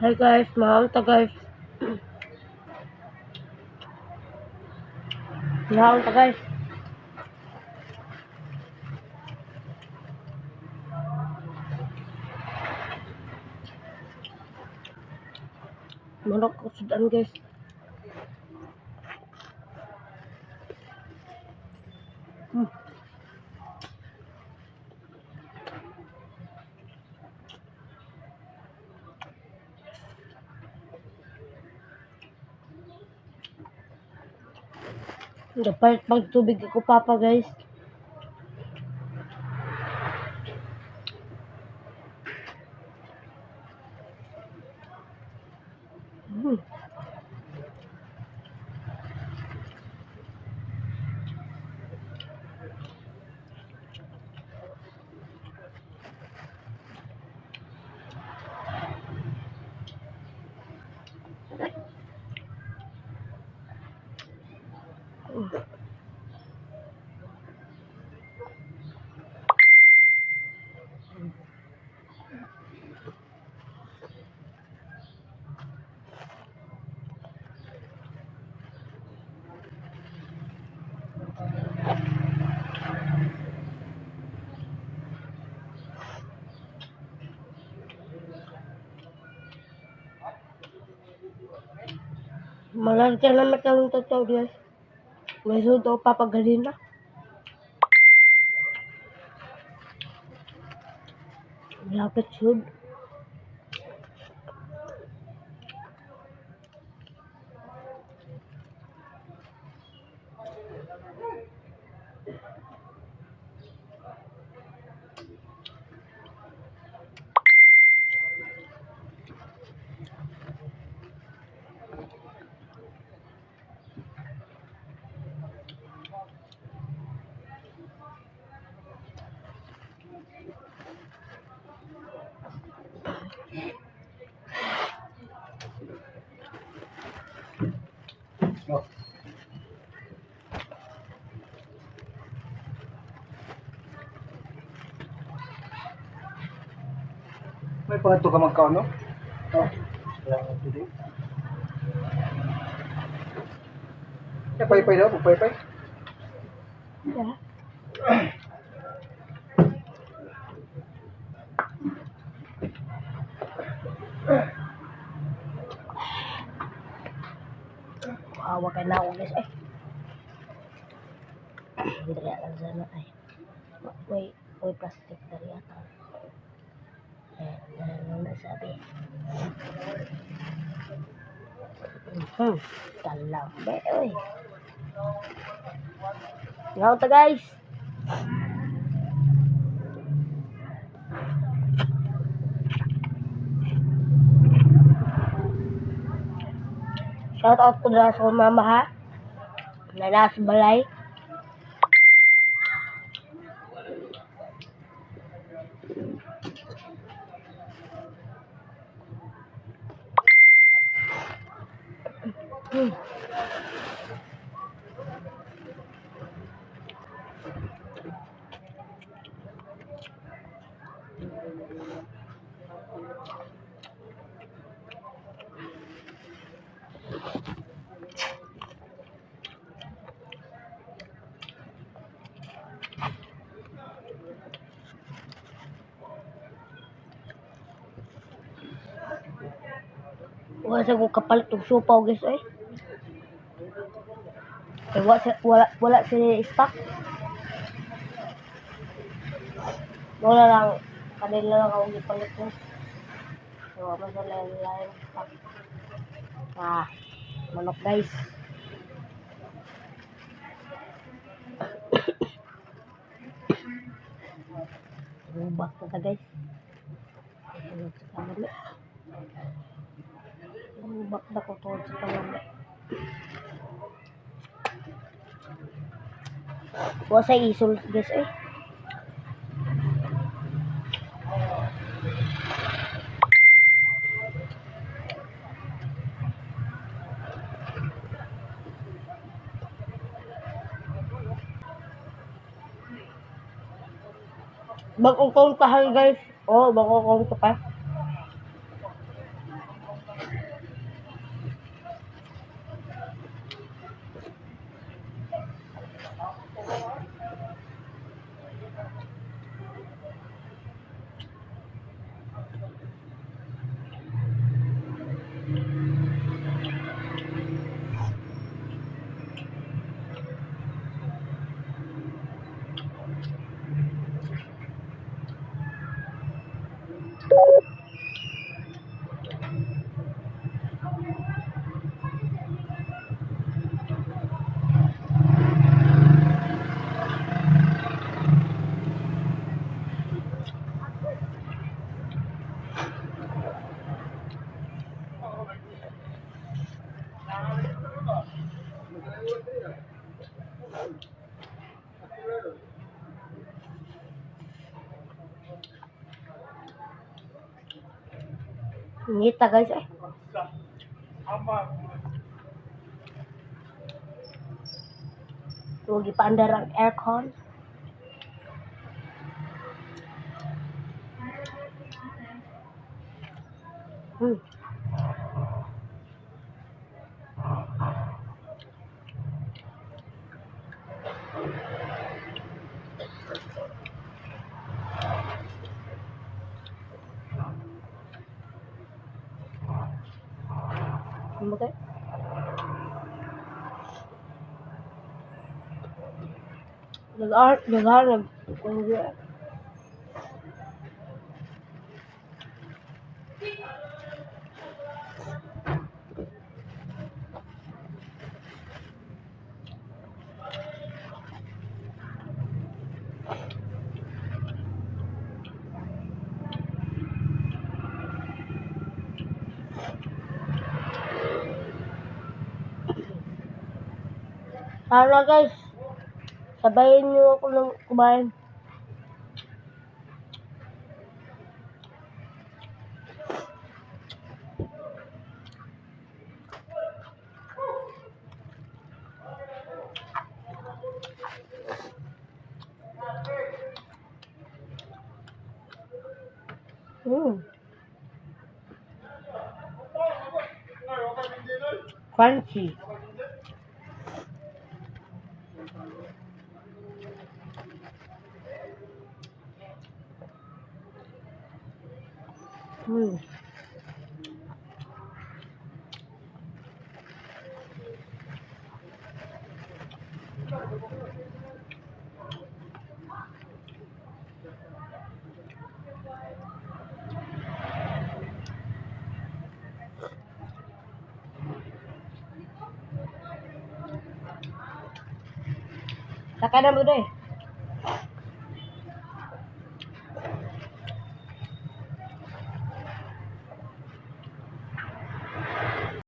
Hi guys, mahaon guys. Mahaon ta guys. Manok ko sudan guys. Dapat pagtubig ako papa guys. Malanta na matalong totoo guys. May sud ako papagalin na. Lapit sud. Oh. May pangadto ka magkaon, no? Oh. Salamat today. Eh, paypay daw, paypay. Yeah. Awa ka na ako guys. Ay. Dali lang sana ay. Wait, wait, plastic dali ata. Eh, dali lang na sabi. Kalambe, oy. Ngaw ta guys. Shout out ko dala sa akong mama ha. Na nasa balay. Wala sa ko kapalit og supaw guys ay. Eh, wala sila stock. Wala lang kanila lang ako gipalit guys. So, wala sila lain stock. Ah, manok guys. Rubak na ta guys. Tulog sa kalami. Rubak na ko tulog sa kalami. Wala sa isol guys eh. Bagong kong tahan guys. Oh, bagong kong pa. Ngita, guys, eh. Huwag ipaandar ang aircon. Okay. Nag-ar, nag. Tara, guys, sabayin niyo ako ng kumain. Crunchy. Saka na mo eh.